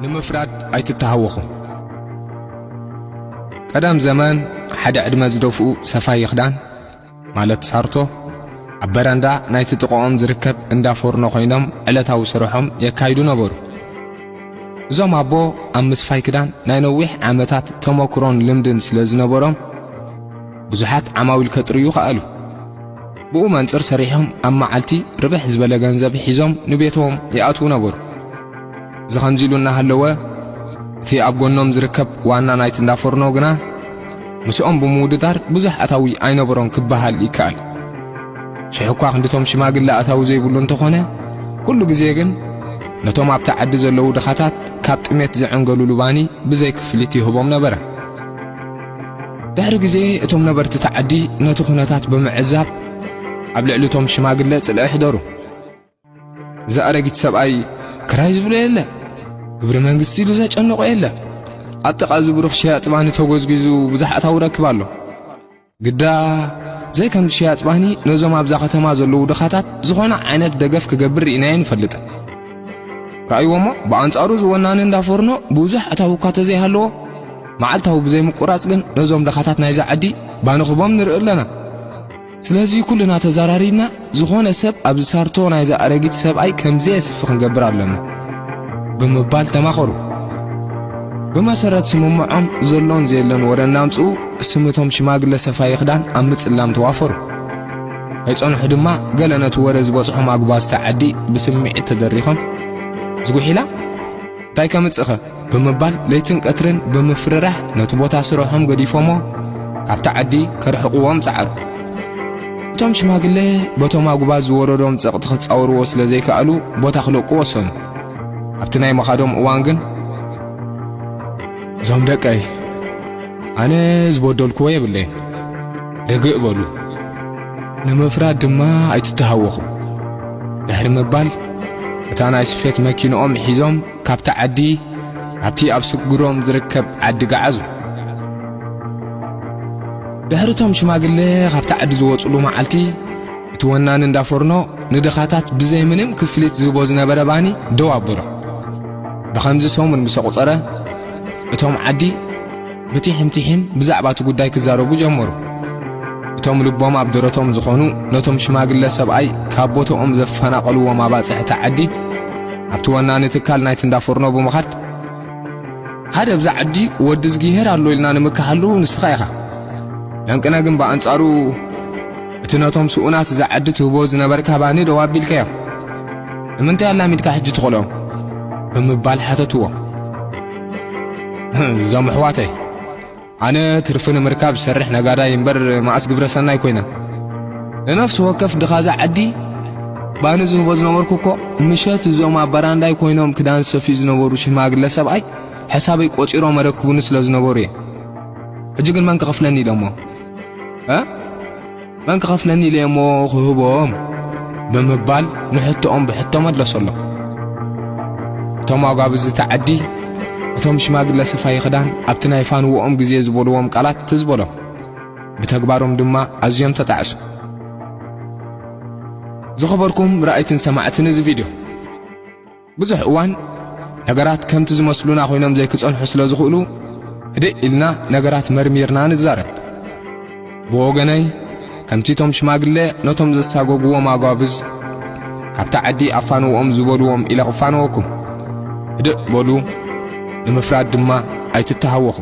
ንምፍራድ ኣይትተሃወኹ። ቀደም ዘመን ሓደ ዕድመ ዝደፍኡ ሰፋይ ክዳን፣ ማለት ሳርቶ፣ ኣብ በረንዳ ናይቲ ጥቕኦም ዝርከብ እንዳ ፎርኖ ኮይኖም ዕለታዊ ስርሖም የካይዱ ነበሩ። እዞም ኣቦ ኣብ ምስፋይ ክዳን ናይ ነዊሕ ዓመታት ተመኩሮን ልምድን ስለ ዝነበሮም፣ ብዙሓት ዓማዊል ከጥርዩ ከኣሉ። ብኡ መንጽር ሰሪሖም ኣብ መዓልቲ ርብሕ ዝበለ ገንዘብ ሒዞም ንቤቶም ይኣትዉ ነበሩ። እዚ ከምዚ ኢሉ እናሃለወ፣ እቲ ኣብ ጎኖም ዝርከብ ዋና ናይቲ እንዳ ፎርኖ ግና ምስኦም ብምውድዳር ብዙሕ ኣታዊ ኣይነበሮን ክበሃል ይከኣል። ሽሕ እኳ ክንድቶም ሽማግለ ኣታዊ ዘይብሉ እንተኾነ፣ ኩሉ ግዜ ግን ነቶም ኣብቲ ዓዲ ዘለዉ ድኻታት ካብ ጥሜት ዝዕንገሉሉ ባኒ ብዘይ ክፍሊት ይህቦም ነበረ። ድሕሪ ግዜ እቶም ነበርቲ እቲ ዓዲ ነቲ ኩነታት ብምዕዛብ ኣብ ልዕሊ እቶም ሽማግለ ጽልኢ ኣሕደሩ። እዚ ኣረጊት ሰብኣይ ክራይ ዝብሎ የለ፣ ግብሪ መንግስቲ ኢሉ ዘጨንቆ የለ። ኣብ ጥቓ እዚ ብሩኽ ሸያጢ ባኒ ተጎዝጒዙ ብዙሕ ኣታዊ ይረክብ ኣሎ። ግዳ ዘይከምዚ ሸያጢ ባኒ ነዞም ኣብዛ ከተማ ዘለዉ ድኻታት ዝኾነ ዓይነት ደገፍ ክገብር ርኢናዮ ኣይንፈልጥን። ረኣይዎ እሞ፣ ብኣንጻሩ እዚ ወናኒ እንዳ ፎርኖ ብዙሕ ኣታዊ እኳ ተዘይሃለዎ፣ መዓልታዊ ብዘይምቁራጽ ግን ነዞም ድኻታት ናይዛ ዓዲ ባኒ ክቦም ንርኢ ኣለና። ስለዚ ኩልና ተዘራሪብና ዝኾነ ሰብ ኣብዚ ሳርቶ ናይዚ ኣረጊት ሰብኣይ ከም ዘየስፊ ክንገብር ኣለና ብምባል ተማኸሩ። ብመሰረት ስምምዖም ዘሎን ዘየለን ወረ እናምጽኡ ስም እቶም ሽማግለ ሰፋይ ክዳን ኣብ ምጽላም ተዋፈሩ። ከይጸንሑ ድማ ገለ ነቲ ወረ ዝበጽሖም ኣጉባዝቲ ዓዲ ብስምዒት ተደሪኾም፣ "ዝጉሒላ እንታይ ከምጽእኸ?" ብምባል ለይትን ቀትርን ብምፍርራሕ ነቲ ቦታ ስርሖም ገዲፎሞ ካብቲ ዓዲ ከርሕቕዎም ጸዓሩ። እቶም ሽማግለ በቶም ኣጉባዝ ዝወረዶም ጸቕጢ ክጻወርዎ ስለ ዘይከኣሉ ቦታ ክለቁ ወሰኑ። ኣብቲ ናይ ምኻዶም እዋን ግን፣ "እዞም ደቀይ ኣነ ዝበደልክዎ የብለይን፣ ርግእ በሉ፣ ንምፍራድ ድማ ኣይትተሃወኹ" ድሕሪ ምባል እታ ናይ ስፌት መኪንኦም ሒዞም ካብቲ ዓዲ ናብቲ ኣብ ስግሮም ዝርከብ ዓዲ ገዓዙ። ድሕሪ እቶም ሽማግለ ካብቲ ዓዲ ዝወጽሉ መዓልቲ፣ እቲ ወናኒ እንዳ ፎርኖ ንድኻታት ብዘይ ምንም ክፍሊት ዝህቦ ዝነበረ ባኒ ደው ኣበሎ። ብኸምዚ ሰሙን ምስ ኣቑጸረ፣ እቶም ዓዲ ብቲሒም ቲሒም ብዛዕባ እቲ ጉዳይ ክዛረቡ ጀመሩ። እቶም ልቦም ኣብ ደረቶም ዝኾኑ ነቶም ሽማግለ ሰብኣይ ካብ ቦታኦም ዘፈናቐልዎም ኣባጽሕቲ ዓዲ፣ ኣብቲ ወናኒ ትካል ናይቲ እንዳ ፎርኖ ብምኻድ፣ "ሓደ ኣብዛ ዓዲ ወዲ ዝጊሄር ኣሎ ኢልና ንምከሓሉ ንስኻ ኢኻ። ለንቅነ ግን ብኣንጻሩ እቲ ነቶም ስኡናት እዛ ዓዲ ትህቦ ዝነበርካ ባኒ ደው ኣቢልካዮ። ንምንታይ ኣላሚድካ ሕጂ ትኸልኦም?" ብምባል ሓተትዎ። "እዞም ኣሕዋተይ፣ ኣነ ትርፊ ንምርካብ ዝሰርሕ ነጋዳይ እምበር መኣስ ግብረ ሰናይ ኮይነ። ንነፍሲ ወከፍ ድኻ እዛ ዓዲ ባኒ ዝህቦ ዝነበርኩ እኮ ምሸት እዞም ኣብ በራንዳይ ኮይኖም ክዳን ዝሰፍዩ ዝነበሩ ሽማግለ ሰብኣይ ሕሳበይ ቆጺሮም መረክቡኒ ስለ ዝነበሩ እየ። ሕጂ ግን መን ክኸፍለኒ ኢለ እሞ? እ? መን ክኸፍለኒ ኢለ እሞ ክህቦም?" ብምባል ንሕቶኦም ብሕቶ መለሰሎም። እቶም ኣጓብዝ እቲ ዓዲ፣ እቶም ሽማግለ ሰፋይ ክዳን ኣብቲ ናይ ፋንውኦም ግዜ ዝበልዎም ቃላት ትዝ በሎም። ብተግባሮም ድማ ኣዝዮም ተጣዕሱ። ዝኸበርኩም ረኣይትን ሰማዕትን እዚ ቪድዮ፣ ብዙሕ እዋን ነገራት ከምቲ ዝመስሉና ኮይኖም ዘይክጸንሑ ስለ ዝኽእሉ፣ ህድእ ኢልና ነገራት መርሚርና ንዛረብ። ብወገነይ፣ ከምቲ እቶም ሽማግለ ነቶም ዘሳጎግዎም ኣጓብዝ፣ "ካብታ ዓዲ ኣፋንውኦም" ዝበልዎም ኢለ ክፋነወኩም። ህድእ በሉ፣ ንምፍራድ ድማ ኣይትተሃወኹ።